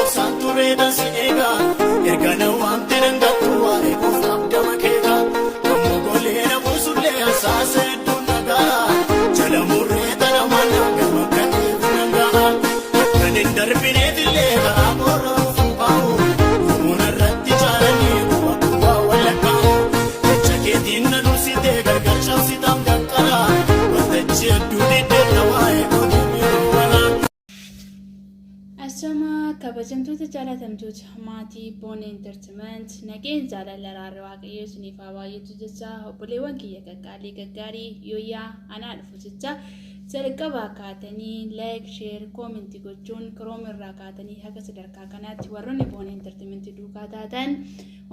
Obsaan turee si eega. Erga na waamte nan gattu waa'ee gooftaaf dama keeka. Yommuu golee na buusullee asaasa hedduun nagaa. Jala murree tana mana gama kaneef nan ga'a. Kan hin darbineefillee karaa koorra dhufuun baa'u. Yommuu narratti caalanii quba quba walakkaa'u. Jecha keetiin na dursitee gargar cabsitaan danqara. Waltajjii hedduu diddee na waa'ee kootiin yeroo bara. Ashamaa kabajamtoota jaalatamtoota maatii Boon Entertainment, nageen jaalala araarri waaqayyoo isiniif haa baay'atu jecha, obboleewwan kiyya qaqqaalii gaggaarii, yooyyaa anaa dhufu jecha. Jalqabaa kaatanii like, share, comment gochuun kiroom irraa kaatanii haga sadarkaa kanaatti warroonni Boon Entertainment duukaa taatan,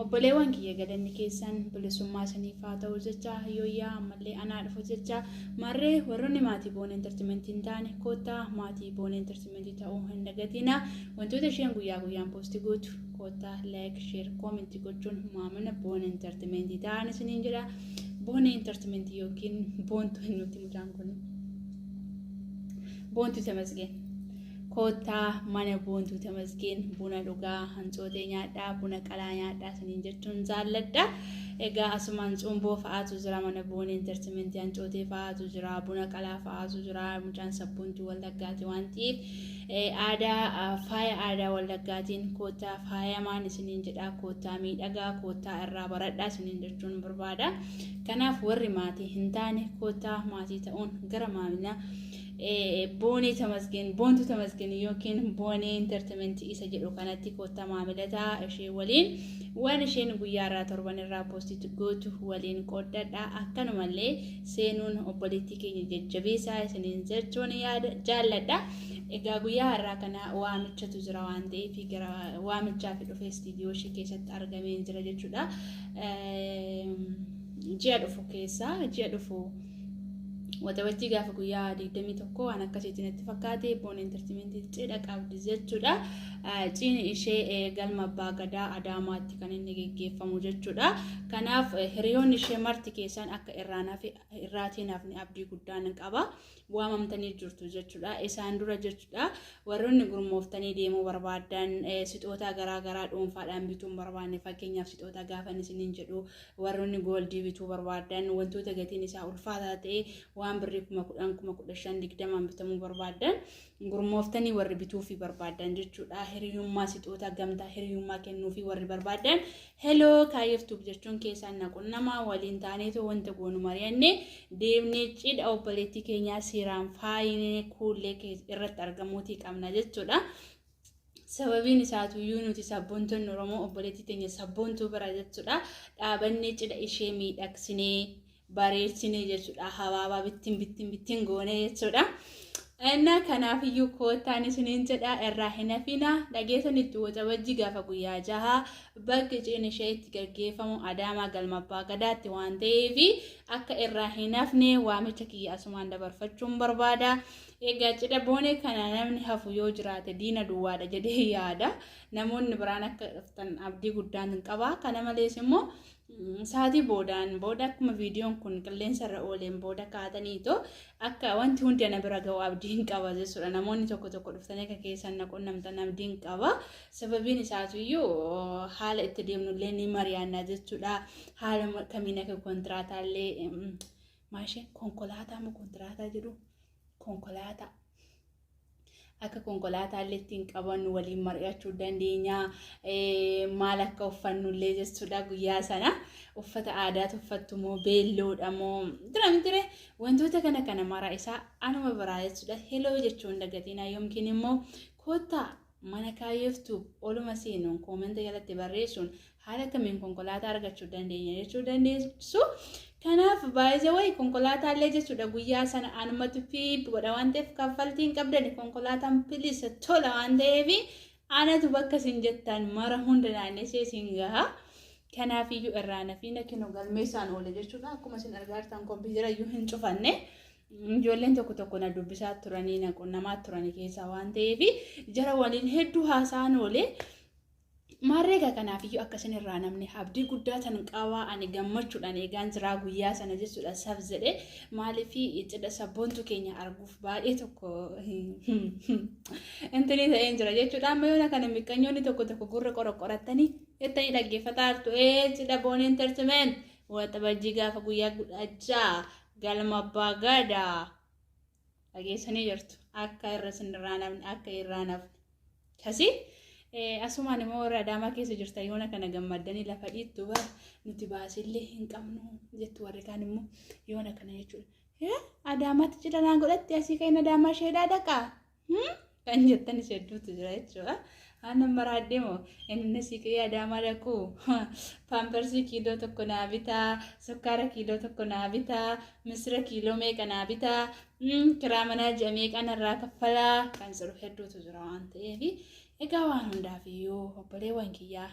obboleewwan kiyya, galanni keessan bilisummaa isiniif haa ta'u jecha, yooyyaa ammallee anaa dhufu jecha. Marree warroonni maatii Boon Entertainment hin taane, koottaa maatii Boon Entertainment ta'uu hin dagatina. Wantoota isheen guyyaa guyyaan post gootu koottaa like, share, comment gochuun maamila Boon Entertainment ta'an isiniin jedha. Boon Entertainment yookiin Boontu nuti mucaan kun Boontu Tamasgeen. Koottaa mana Boontuu Tamasgeen buna dhugaa, hancootee nyaadhaa, buna qalaa nyaadhaa isiniin jechuun jaalladha. Egaa asumaan cumboo fa'aatu jira mana Boon Entertainment, hancootee fa'aatu jira, buna qalaa fa'aatu jira. Mucaan sabboontuu Wallaggaati waan ta'eef aadaa faaya aadaa Wallaggaatiin koottaa faayamaan isiniin jedha, koottaa miidhagaa, koottaa irraa baradhaa isiniin jechuun barbaada. Kanaaf warri maatii hin taane koottaa maatii ta'uun gara maamila Boonee Tamasgeen, Boontuu Tamasgeen yookiin Boonee Entertainment isa jedhu kanatti koottaa maamila ta'a. Ishee waliin waan isheen guyyaa irraa, torban irraa post gootu waliin qooddadha. Akkanumallee seenuun obboleettii keenya jajjabeessaa isiniin jechuun yaada jaalladha. Egaa guyyaa har'aa kana waamichatu jira waan ta'eef gara waamichaa fi dhufee istiidiyoo ishee keessatti argamee jira jechuudha. Ji'a dhufu keessa, ji'a dhufu Waxabajjii gaafa guyyaa 21 waan akkasiitti natti fakkaate, Boon Entertainment cidha qabdi jechuudha. Cidhi ishee galma Abbaa Gadaa Adaamaatti kan inni geggeeffamu jechuudha. Kanaaf hiriyoonni ishee marti keessan akka irraan hafe irraatiin hafni abdii guddaan qaba. Waamamtanii jirtu jechuudha. Isaan dura jechuudha. Warroonni gurmooftanii deemuu barbaaddan, sixootaa garaa garaa dhuunfaadhaan bituu hin barbaanne, fakkeenyaaf sixootaa gaafan isiniin jedhu, warroonni gold bituu barbaaddan, wantoota gatiin isaa ulfaataa ta'e, waan birrii 10,000, 15,000, 20n bitamuu barbaaddan, gurmooftanii warri bituufii barbaaddan jechuudha. Hiriyummaa sixoota gamtaa hiriyummaa kennuufii warri barbaaddan, hello kaayyoftuuf jechuun keessaan na qunnamaa, waliin taaneetoo wanta goonu mari'anne deemnee cidha obboleettii keenyaa seeraan faayinee kuullee irratti argamuutii qabna jechuudha. Sababiin isaatuyyuu nuti sabboontonni Oromoo obboleettii teenya sabboontuu bira jechuudha. Dhaabannee cidha ishee miidhagsinee bareechinee jechuudha. Habaabaa bittin bittin bittin goonee jechuudha. Innaa kanaafiyyuu koottaan isiniin jedha, irraa hin hafina. Dhageessan itti Waxabajjii gaafa guyyaa 6 bakki cidhi ishee itti gaggeeffamu Adaamaa galma Abbaa Gadaatti waan ta'eef akka irraa hin hafne waamicha kiyya asumaan dabarfachuun barbaada. Egaa cidha Boonee kana namni hafu yoo jiraate diina duwwaadha jedhee yaada. Namoonni biraan akka dhuftan abdii guddaan qaba. Kana malees immoo sa'aatii boodaan booda akkuma viidiyoon kun qilleensa irra ooleen booda kaataniitoo akka wanti hundi ana bira ga'u abdiin qaba jechuudha. Namoonni tokko tokko dhuftanii akka keessan na qunnamtan abdiin qaba. Sababiin isaatuyyuu haala itti deemnullee ni mari'anna jechuudha. Haala kamiin akka kontiraataallee maashee konkolaataa moo kontiraataa jedhu, konkolaataa akka konkolaataa illee ittiin qabannu waliin mari'achuu dandeenya. Maal akka uffannu illee jechuudha guyyaa sana. Uffata aadaatu uffattu moo beelloodha moo dura mitire, wantoota kana kana mara isaa anuma biraa jechuudha. Hello jechuun dagatinaa yookiin immoo koottaa mana kaayyoftuu oluma seenuun comment jalatti barreessuun haala kamiin konkolaataa argachuu dandeenya jechuu dandeessu. Kanaaf baay'ee wayi konkolaataa illee jechuudha guyyaa sana anumatu piip godha waan ta'eef, kaffaltii hin qabdan, konkolaataan bilisa tola waan ta'eef anatu bakka isin jettan mara hunda naannessee isin gaha. Kanaaf iyyuu irraa nafiina kinu galmeessaan oole jechuudha. Akkuma isin argaa jirtan kompiitara iyyuu hin cufanne. Ijoolleen tokko tokko na dubbisaa turanii, na qunnamaa turanii keessaa waan ta'eef jara waliin hedduu haasa'an oole. Maarree egaa kanaafiyyuu akka isin irraa namni abdii guddaa tan qabaa ani gammachuudhaan eegaan jiraa guyyaa sana jechuudha saf jedhe maaliif cidha sabboontu keenya arguuf baay'ee tokko intinii ta'een jira jechuudha. Amma yoona kana miqqanyoonni tokko tokko gurra qoroqqorattanii jettanii dhaggeeffataa jirtu. Ee cidha Boonii Entertainment Waxabajjii gaafa guyyaa 16 galma abbaa gadaa dhageessanii jirtu. Akka irra sinirraa namni akka irraa nafne. Kasi asumaan immoo warra Adaamaa keessa jirtan yoona kana gammaddanii lafa dhiittu bara nuti baasillee hin qabnu jettu warri kaan immoo yoona kana jechuudha. Adaamaatti cidha naa godhatti asii kan Adaamaa isheedhaa dhaqaa kan jettanis hedduutu jira jechuudha. Aannan maraadhee moo inni asii ka'ee Adaamaa dhaqu paampersii kiiloo tokko naa bitaa, sukkaara kiiloo tokko naa bitaa, misira kiiloo meeqa naa bitaa, kiraa manaa ji'a meeqa narraa kaffalaa kan jedhu hedduutu jira waan ta'eef egaa waan hundaaf iyyuu obboleewwan kiyyaa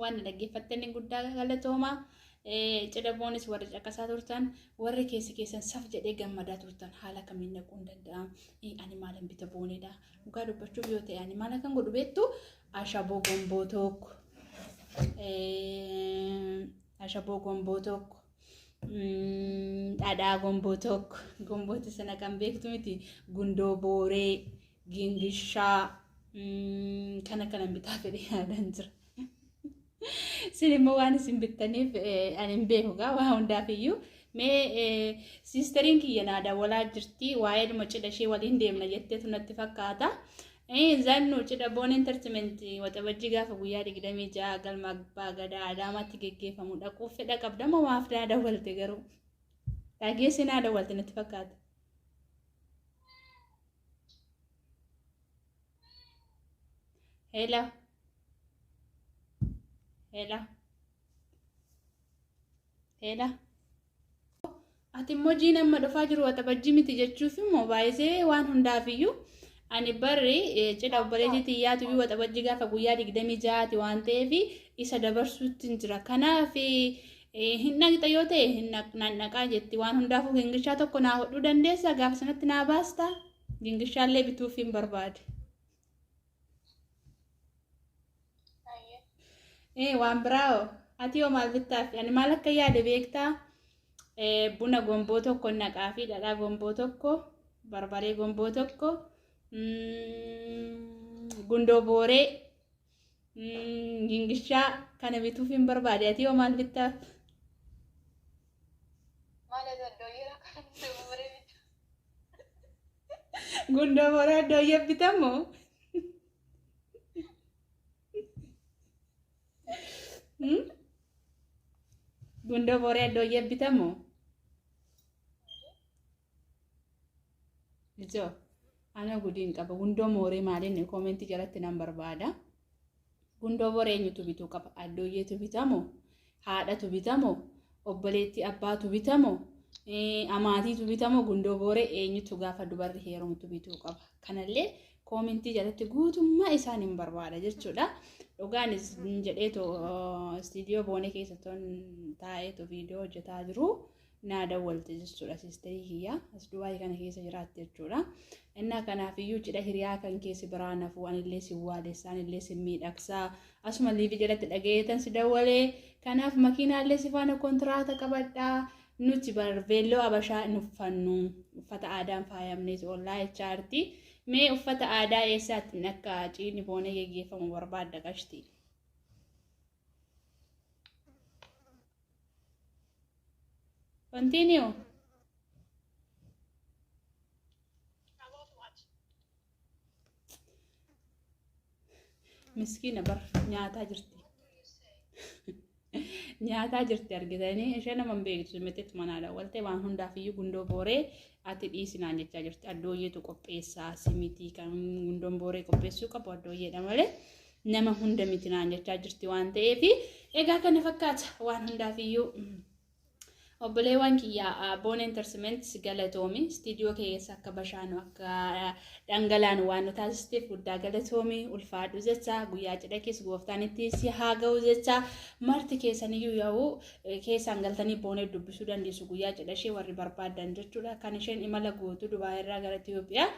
waan na dhaggeeffattanii guddaa galatoomaa. Cidha boonis warri caqasaa turtan warri keessi keessan saf jedhee gammadaa turtan haala kamiin dhaquu hin danda'am. Ani maalan bita boonedha. Dhugaa dubbachuuf yoo ta'e ani maal akkan godhu beektu ashaboo gomboo tokko ashaboo gomboo tokko dhadhaa gomboo tokko gombooti sana kan beektu miti gundoo booree gingishaa kana kanan bitaa fedhee yaadaan jira. Isin immoo waan isin bittaniif ani hin beeku gaa waa hundaaf iyyuu. Mee siisteriin kiyya naa dawwalaa jirti waa'ee dhuma cidha ishee waliin deemna jetteetu natti fakkaata. Zannu cidha Boon Entertainment Waxabajjii gaafa guyyaa 26 galma Abbaa Gadaa Adaamaatti geggeeffamu dhaquuf fedha qabda moo maaf naa dawwalte garuu? Dhageessee naa dawwalte natti fakkaata. Hello. Hello. Hello. Ati immoo jiin amma dhufaa jiru Waxabajjii miti jechuuf immoo baay'isee waan hundaaf iyyuu ani barri cidha obboleettii xiyyaatu iyyuu Waxabajjii gaafa guyyaa 26ti waan ta'eef isa dabarsuutti hin jira. Kanaaf hin dhaqxa yoo ta'e hin naan dhaqaa jetti. Waan hundaafuu gingishaa tokko naa hodhuu dandeessa gaafa sanatti naa baasta. Gingishaallee bituuf hin barbaade. Ee waan biraa hoo? Ati hoo maal bittaaf? Ani maal akka yaade beektaa? Buna gomboo tokko naqaa fi dhadhaa gomboo tokko, barbaree gomboo tokko, gundoo booree, gingishaa kana bituuf hin barbaade. Ati hoo maal bittaaf? Maal ati addooyyee rakkaan barbaree bitta. Gundoo booree addooyyee bitamoo? Gundoo booree addooyyee bitamoo? Ijoo ana gudiin qaba. Gundoo mooree maaliin koomentii jalatti nan barbaada. Gundoo booree eenyutu bituu qaba? Addooyyeetu bitamoo? Haadhatu bitamoo? Obboleettii abbaatu bitamoo? Amaatiitu bitamoo? Gundoo booree eenyutu gaafa dubarri heerumtu bituu qaba? Kanallee koomentii jalatti guutummaa isaan hin barbaada jechuudha. Dhugaanis jedheetu istiidiyoo boonee keessa toon taa'eetu viidiyoo hojjetaa jiru naa dawwalte jechuudha siisterii kiyya as Dubaayii kana keessa jiraatti jechuudha. Innaa kanaaf iyyuu cidha hiriyaa kan keessi biraa nafuu anillee si waalessa anillee si miidhagsaa asuma liivii jalatti dhagayeetan si dawwalee kanaaf makiinaallee si faana kontiraata qabadhaa nuti bar veelloo abashaa hin uffannu uffata aadaan faayamneeti ollaa jechaa jirti. Mee uffata aadaa eessaattiin akka ciinni boonee geggeeffamu barbaadda qashtii? Continue. About what? Miskiina bar nyaataa jirti. What do you say? Nyaataa jirti argitanii ishee nama hin beektu simetteetti manaa dawwaltee waan hundaaf iyyuu gundoo booree ati dhiisi naan jechaa jirti. Addooyyeetu qopheessaa simitii kan gundoon booree qopheessuu qabu addooyyeedha malee nama hunda miti naan jechaa jirti waan ta'eef egaa kana fakkaata waan hundaaf iyyuu. Obboleewwan kiyya Boon Entertainment galatoomi. Istiidiyoo keessa akka bashaanu akka dhangalaanu waan nu taasisteef guddaa galatoomi. Ulfaadhu jecha guyyaa cidha keessa gooftaan itti si haa ga'u jecha marti keessaniyyuu yaa'u keessaan galtanii Boonee dubbisuu dandeessu guyyaa cidha ishee warri barbaadan jechuudha. Kan isheen imala gootu Dubaay irraa gara Itoophiyaa.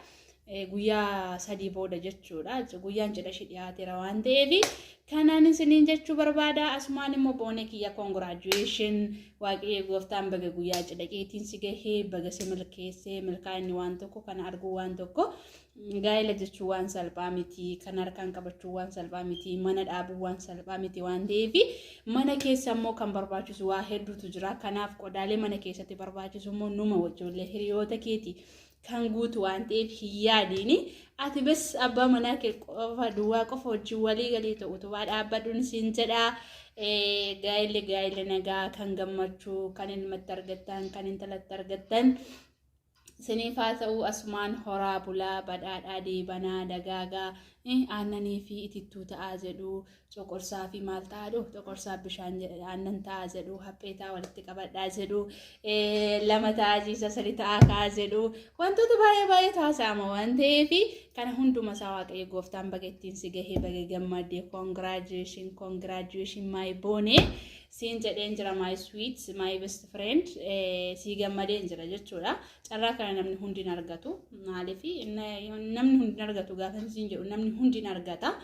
Guyyaa 3 booda jechuudha. Guyyaan cidha ishee dhiyaateera waan ta'eef kanaan isiniin jechuu barbaada. Asumaan immoo Boonee kiyya, congratulation. Waaqayyo gooftaan baga guyyaa cidha keetiin si gahee, baga si milkeessee. Milkaa'inni waan tokko kana arguu waan tokko. Gaa'ela jechuun waan salphaa miti. Kan harkaan qabachuu waan salphaa miti. Mana dhaabuu waan salphaa miti waan ta'eef, mana keessa immoo kan barbaachisu waa hedduutu jira. Kanaaf qodaalee mana keessatti barbaachisu immoo numa wajjillee hiriyoota keeti kan guutu waan ta'eef hin yaadiini. Ati bes abbaa manaa kee qofa duwwaa qofa wajjin walii galii ta'u utubaa dhaabbadhuun siin jedha. Gaa'elli gaa'ela nagaa, kan gammachuu, kan ilmatti argattan, kan intalatti argattan isiniif haa ta'u. Asumaan horaa bulaa, badhaadhaa, deebanaa, dagaagaa, aannanii fi itittuu ta'aa jedhu, coqorsaa fi maal ta'aa dhufu, coqorsaa bishaan aannan ta'aa jedhu, haphee ta'aa walitti qabadhaa jedhu, lama ta'aa ciisa, sadi ta'aa ka'aa jedhu, wantoota baay'ee baay'ee taasifama waan ta'eef, kana hunduma isaa Waaqayyo gooftaan baga ittiin si gahee, baga gammadee. Congratulation, congratulation, my Boonee siin jedheen jira. My sweet, my best friend, sii gammadeen jira jechuudha. Carraa kana namni hundi hin argatu. Maaliif namni hundi hin argatu gaafa siin jedhu, namni hundi hin argata.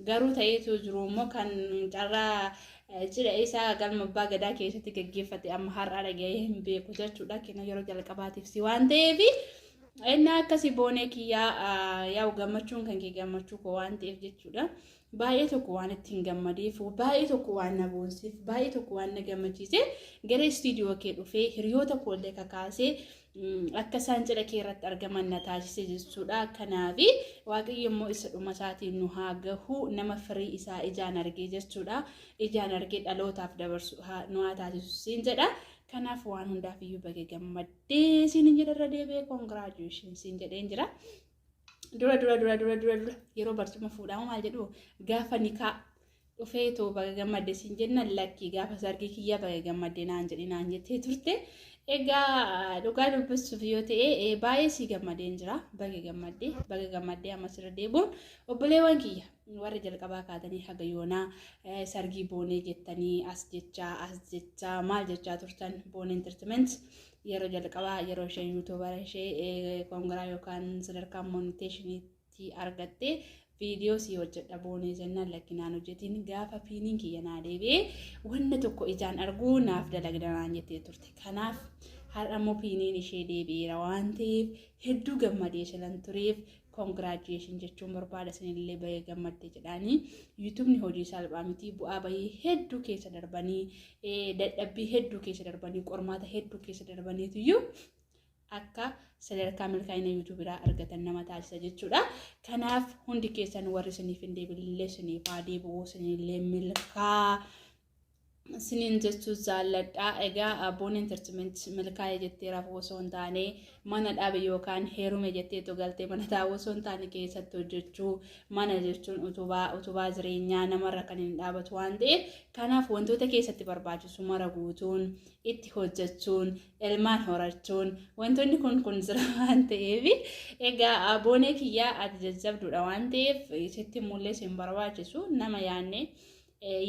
Garuu ta'eetu jiru immoo kan carraa cidha isaa galma abbaa gadaa keessatti gaggeeffate amma har'a dhaga'ee hin beeku jechuudha. Kenna yeroo jalqabaatiif si waan ta'eef, inni akkasii Boonee kiyyaa, yaa'u gammachuun kan kee gammachuu koo waan ta'eef jechuudha. Baay'ee tokko waan ittiin gammadeef, baay'ee tokko waan na boonseef, baay'ee tokko waan na gammachiise, gara istiidiyoo kee dhufee hiriyoota koollee kakaasee akka isaan cidha kee irratti argaman na taasise jechuudha. Kanaaf Waaqayyo immoo isa dhuma isaatiin nu haa gahu, nama firii isaa ijaan argee jechuudha. Ijaan argee dhalootaaf dabarsu nu haa taasisu siin jedha. Kanaaf waan hundaaf iyyuu baga gammaddee siin jedha. Irra deebi'ee congratulation siin jedheen jira. Dura dura dura dura dura dura yeroo barcuma fuudhamu maal jedhu, gaafa nikaa dhufee too baga gammadde siin jenna, lakkii, gaafa sargii kiyya baga gammadde naan jedhi naan jettee turte. Egaa dhugaa dubbisuuf yoo ta'e, baay'ee sii gammadeen jira. Baga gammaddee, baga gammaddee. Ammas irra deebi'uun obboleewwan kiyya warri jalqabaa kaatanii haga yoonaa sargii Boonee jettanii as jechaa as jechaa maal jechaa turtan, Boonee Entertainment yeroo jalqabaa yeroo isheen YouTubera ishee congra yookaan sadarkaa monetizationiitti argatte, viidiyoo sii hojjedha Boonee jennaan, lakkinaan hojjetiin, gaafa PINiin kiyya naa deebi'ee wanna tokko ijaan arguu naaf dalagda naan jettee turte. Kanaaf har'a immoo PINiin ishee deebi'eera waan ta'eef hedduu gammadee shalan tureef congratulation jechuun barbaada. Isinillee bahee gammadde jedhaanii. YouTubeni hojii salphaa miti. Bu'aa bahii hedduu keessa darbanii, dadhabbii hedduu keessa darbanii, qormaata hedduu keessa darbaniituyyuu akka sadarkaa milkaa'ina YouTuberaa argatan nama taasisa jechuudha. Kanaaf hundi keessan warri isiniif hin deebi'illee isiniif haa deebi'u, isinillee milkaa isiniin jechuu jaalladha. Egaa Boon Entertainment milkaa'ee jettee rafuu osoo hin taane, mana dhaabe yookaan heerume jetteetu galtee mana taa'uu osoo hin taane, keessatti hojjechuu, mana jechuun utubaa, utubaa jireenyaa namarra kan hin dhaabatu waan ta'eef, kanaaf wantoota keessatti barbaachisu mara guutuun itti hojjechuun, ilmaan horachuun, wantoonni kun kun jira waan ta'eef, egaa Boonee kiyyaa, ati jajjabduudha waan ta'eef sitti mul'ees hin barbaachisu. Nama yaanne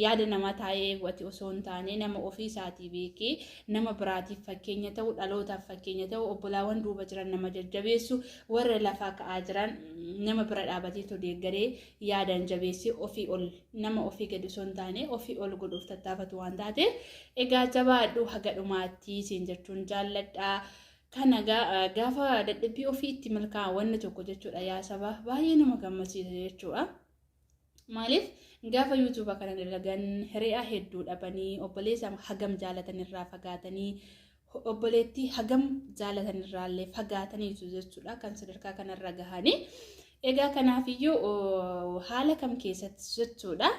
yaada namaa taa'ee eeggate osoo hin taane, nama ofii isaatii beekee nama biraatiif fakkeenya ta'u, dhalootaaf fakkeenya ta'u, obbolaawwan duuba jiran nama jajjabeessu, warra lafaa ka'aa jiran nama bira dhaabateetu deeggaree yaadaan jabeessee ofii ol nama ofii gadi osoo hin taane ofii ol godhuuf tattaafatu waan taateef, egaa jabaadhu haga dhumaatti siin jechuun jaalladha. Kana gaafa dadhabbii ofii itti milkaa'an wanni tokko jechuudha, yaa saba, baay'ee nama gammachiisa jechuudha. Maaliif, gaafa YouTubea kana dalagan hiriyaa hedduu dhabanii, obboleessa hagam jaalatan irraa fagaatanii, obboleettii hagam jaalatan irraallee fagaataniitu jechuudha kan sadarkaa kanarra gahanii. Egaa kanaafiyyuu haala kam keessatti jechuudha,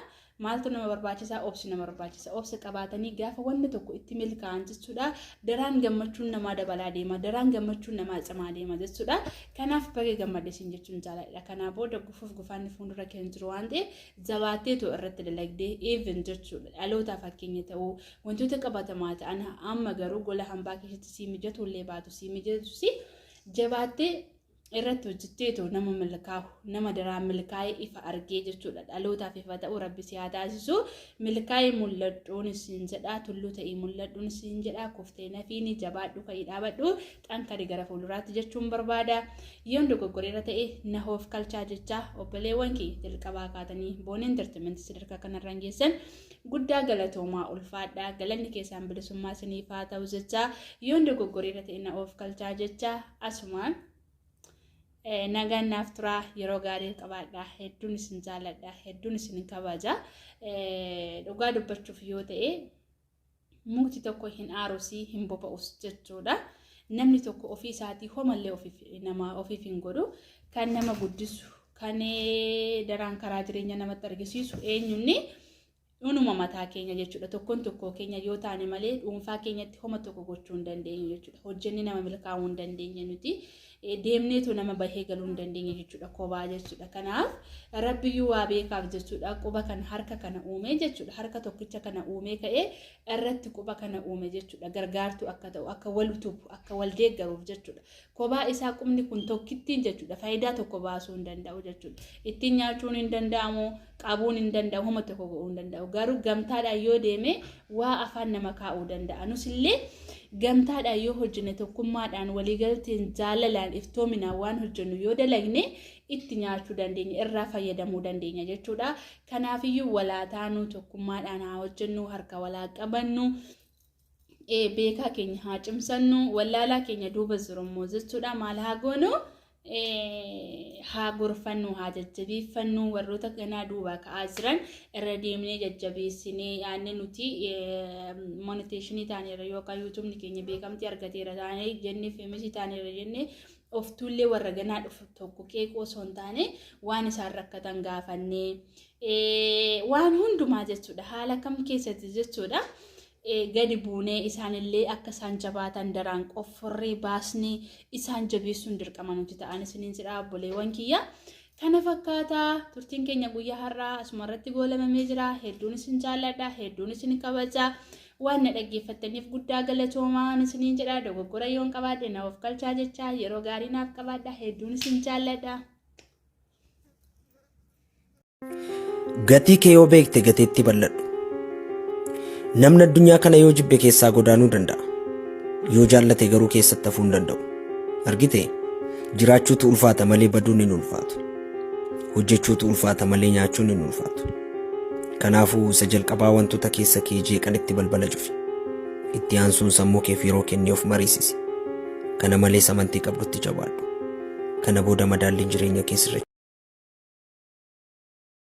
maaltu nama barbaachisaa? Obsi nama barbaachisa. Obsa qabaatanii gaafa wanni tokko itti milkaa'an jechuudha, daraan gammachuun namaa dabalaa deema, daraan gammachuun namaa cimaa deema jechuudha. Kanaaf baga gammadde siin jechuun jaaladha. Kanaa booda gufuuf gufaanni fuuldura keenya jiru waan ta'eef, jabaatteetu irratti dalagdee even jechuudha dhalootaaf fakkeenya ta'uu, wantoota qabatamaa ta'an amma garuu gola hambaa keessatti sii mijatu illee baatu sii mijatu si jabaattee Irratti hojjetteetu nama milkaahu, nama daraan milkaa'ee ifa argee jechuudha. Dhalootaaf ifa ta'u Rabbi si haa taasisu. Milkaa'ee mul'adhuun siin jedha, tulluu ta'ii mul'adhuun siin jedha, kuftee nafiini jabaadhu ka'ii dhaabadhu, xankari gara fuulduraatti jechuun barbaada. Yoon dogoggoreera ta'e na hoof kalchaa jecha obboleewwan kiyya jalqabaa kaatanii Boonee Entertainment sadarkaa kanarraan geessan guddaa galatoomaa ulfaadhaa galanni keessaan bilisummaa isiniif haa ta'u jecha yoon dogoggoreera ta'e na oof kalchaa jecha asumaan nagaan naaf turaa yeroo gaarii qabaadha hedduun isin jaaladha hedduun isin kabaja dhugaa dubbachuuf yoo ta'e mukti tokko hin aarus hin boba'us jechuudha. Namni tokko ofii isaatii homallee ofiif nama ofiif hin godhu kan nama guddisu kan daraan karaa jireenya namatti argisiisu eenyunni dhunuma mataa keenya jechuudha. Tokkoon tokkoo keenya yoo taane malee dhuunfaa keenyatti homa tokko gochuu hin dandeenyu jechuudha. Hojjennee nama milkaa'uu hin dandeenye nuti. Deemneetu nama bahee galuu hin dandeenye jechuudha kophaa jechuudha. Kanaaf Rabbiyyuu waa beekaaf jechuudha quba kana harka kana uumee jechuudha. Harka tokkicha kana uumee ka'ee irratti quba kana uume jechuudha. Gargaartuu akka ta'u akka wal utubu akka wal deeggaruuf jechuudha. Kophaa isaa qubni kun tokkittiin jechuudha faayidaa tokko baasuu hin danda'u jechuudha. Ittiin nyaachuun hin danda'amu, qabuun hin danda'amu, homa tokko godhuu hin danda'u. Garuu gamtaadhaan yoo deeme waa afaan nama kaa'uu danda'a. Nus illee gamtaadhaan yoo hojjenne tokkummaadhaan waliigalteen jaalalaan iftoominaan waan hojjennu yoo dalagne itti nyaachuu dandeenya irraa fayyadamuu dandeenya jechuudha. Kanaafiyyuu walaa taanuu tokkummaadhaan haa hojjennu harka walaa qabannu. Beekaa keenya haa cimsannu wallaalaa keenya duuba jiru immoo jechuudha maal haa goonu haa gorfannu haa jajjabeeffannu warroota ganaa duubaa ka'aa jiran irra deemnee jajjabeessinee yaadne nuti moniteeshinii taaneerra yookaan yuutuubni keenya beekamtii argateera taanee jennee feemisii taaneerra jennee of tuullee warra ganaa dhufu tokko qeequu osoo hin taane waan isaan rakkatan gaafannee waan hundumaa jechuudha haala kam keessatti jechuudha. Gadi buunee isaanillee akka isaan jabaatan daraan qofforree baasnee isaan jabeessuun dirqama nuti ta'an isiniin jedha obboleewwan kiyya. Kana fakkaataa turtiin keenya guyyaa har'aa asuma irratti goolamamee jira. Hedduun isin jaalladha, hedduun isin kabaja. Waan na dhaggeeffattaniif guddaa galatoomaa isiniin jedha. Dogoggora yoon qabaadhe na of galchaa jecha yeroo gaarii naaf qabaadha. Hedduun isin jaalladha. Gatii kee yoo beekte gateettii bal'adhu. Namni addunyaa kana yoo jibbe keessaa godaanuu danda'a. Yoo jaallate garuu keessatti hafuu hin danda'u. Argite? Jiraachuutu ulfaata malee baduun hin ulfaatu. Hojjechuutu ulfaata malee nyaachuun hin ulfaatu. Kanaafuu isa jalqabaa wantoota keessa kee jeeqanitti balbala cufi. Itti aansuun sammuu keef yeroo kennii of mariisisi. Kana malees amantii qabdutti jabaadhu. Kana booda madaalliin jireenya kee sirrachuu.